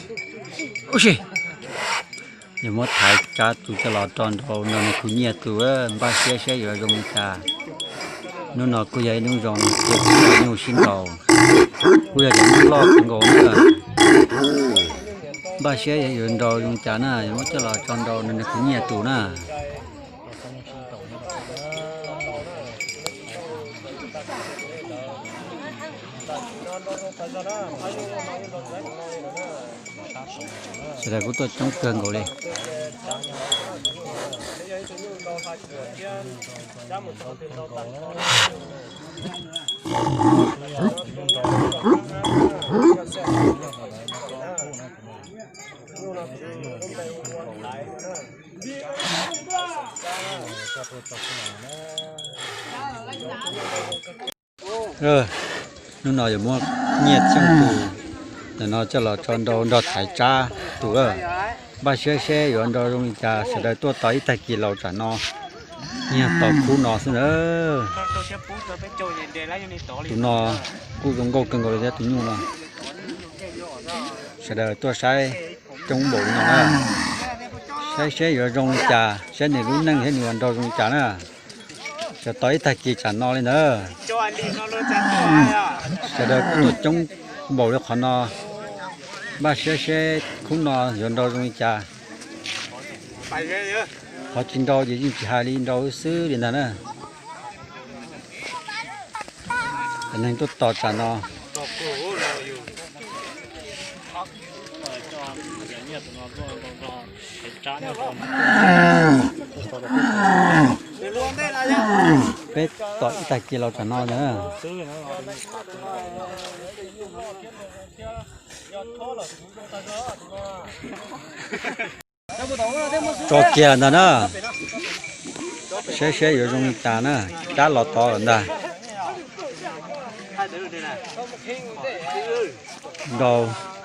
Ub si, yog muab thaiv tsab tus coj los tso nrau nrog nws khwv nyiaj tus, npaj siab saib yuav zoo li cas. Hnub no kuj yog ib hnub zoo, kuj yog nyuj sib nraus, kuj yog cov nyuj loj kawg nkaus na. Npaj siab yuav nrau zoo li cas na, yuav muab coj los tso nrau nrog nws khwv nyiaj tus na. Sawv daws kuj tuaj coob kawg nkaus li. Hnub no yuav muab nyiaj xyooj tus ntawm no coj los tso nrau nrog thaiv tsab tus. Npaj siab seb yuav nrau zoo li cas, sawv daws tuaj tos ib tag kis laus tsam no, yog tos khub no xwb na. Tus no kuj zoo nkauj kawg nkaus li thiab tus nyuj no. Sawv daws tuaj saib coob npaum li no na. Saib seb yuav zoo li cas, saib nws lub neej thiab nws yuav nrau zoo li cas na. Sawv tos ib tag kis tsam no li ntawd. Sawv daws kuj tuaj coob npaum li qhov no. Npaj siab seb khub no yuav nrau zoo li cas. Qhov tsis nrau ces yeej tsis hais li, nrau xwb li ntag na. Cov neeg tuaj tos tsam no. Peb tos ib tag kis laus tsam no ntag. Tso kiag ntag na. Saib seb yuav zoo li cas na. Tsab los tod lawm ntag. Nrau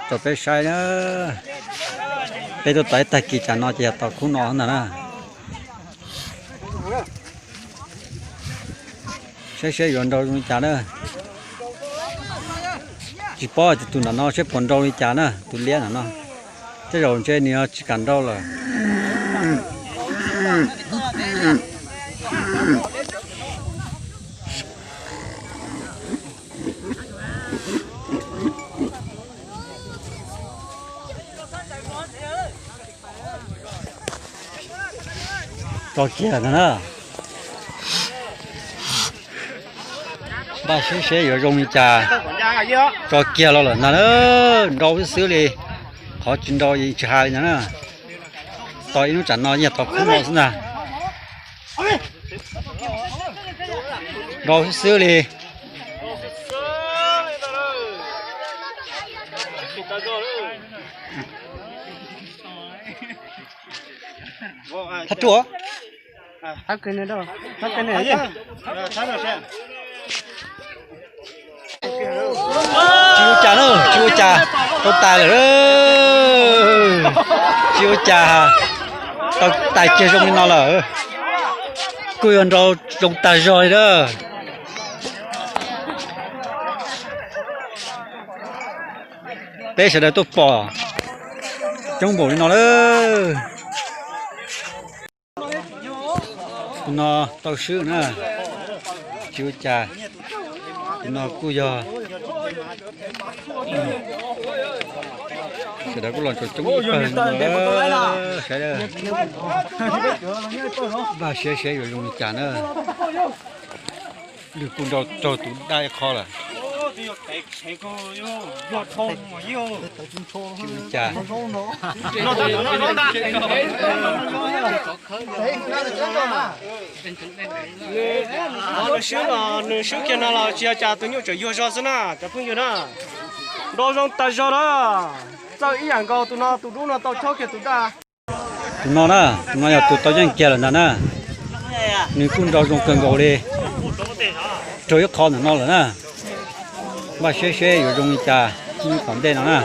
rau peb saib na. Peb tuaj tos ib tag kis tsam no ces yog tos khub no ntag na. Saib seb yuav nrau zoo li cas na. Tsis paub tias tus nram no seb puas nrau li cas na, tus liab nram no. Tej zaum ntshe nws tsis kam nrau lawm. Tso kiag ntag na. Npaj siab seb yuav zoo li cas. Tso kiag los lawm ntag na. Nrau xwb xwb li. Qhov tsis nrau yeej tsis hais li ntag na. Tos ib hnub tsam no yeej tos khub no xwb ntag. Nrau xwb xwb li. Thab ruaj. Tsis ua cas na, tsis ua cas, tau tas lawm. Tsis ua cas, tau tas kiag zoo li no lawm. Kuj yuav nrau zoo tag zog li na. Peb sawv daws tuaj pom coob npaum li no lawm. Tus no tau swb na, tsis ua cas. Tus no kuj yog, sawv daws kuj los tsaus coob ib pawg no, saib, npaj siab saib yuav zoo li cas na. Nws kuj nrau raug tus daj ib qho lawm. Tsis ua cas. Nws swb los nws swb kiag no los tsis ua cas, tus nyuj tseem yuag zog xwb na cov phooj ywg na. Nrau zoo tas zog na, txawj ib yam nkaus tus no, tus dub no tau chob kiag tus daj. Tus no na, tus no yog tus tau yeej kiag lawm ntag na. Nws kuj nrau zoo kawg nkaus li. Raug ib qho ntawm no lawm na. Npaj siab seb yuav zoo li cas, ib tom ntej no na.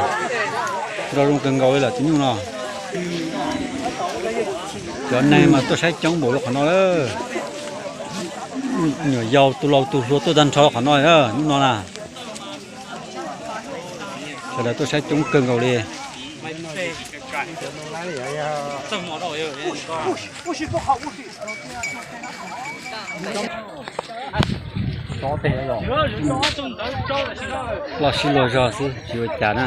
Nrau zoo kawg nkaus li lawm tus nyuj no. Cov neeg mas tuaj saib coob npaum li qhov no lawm. Nyuam yaus tus laus tus hluas tuaj tag nrho qhov no, nyuj no na. Sawv daws tuaj saib coob kawg nkaus li. Loj sib luag zog xwb tsis ua cas na.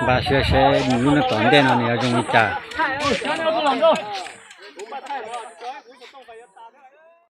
Npaj siab seb nws lub neej tom ntej no nws yuav zoo li cas.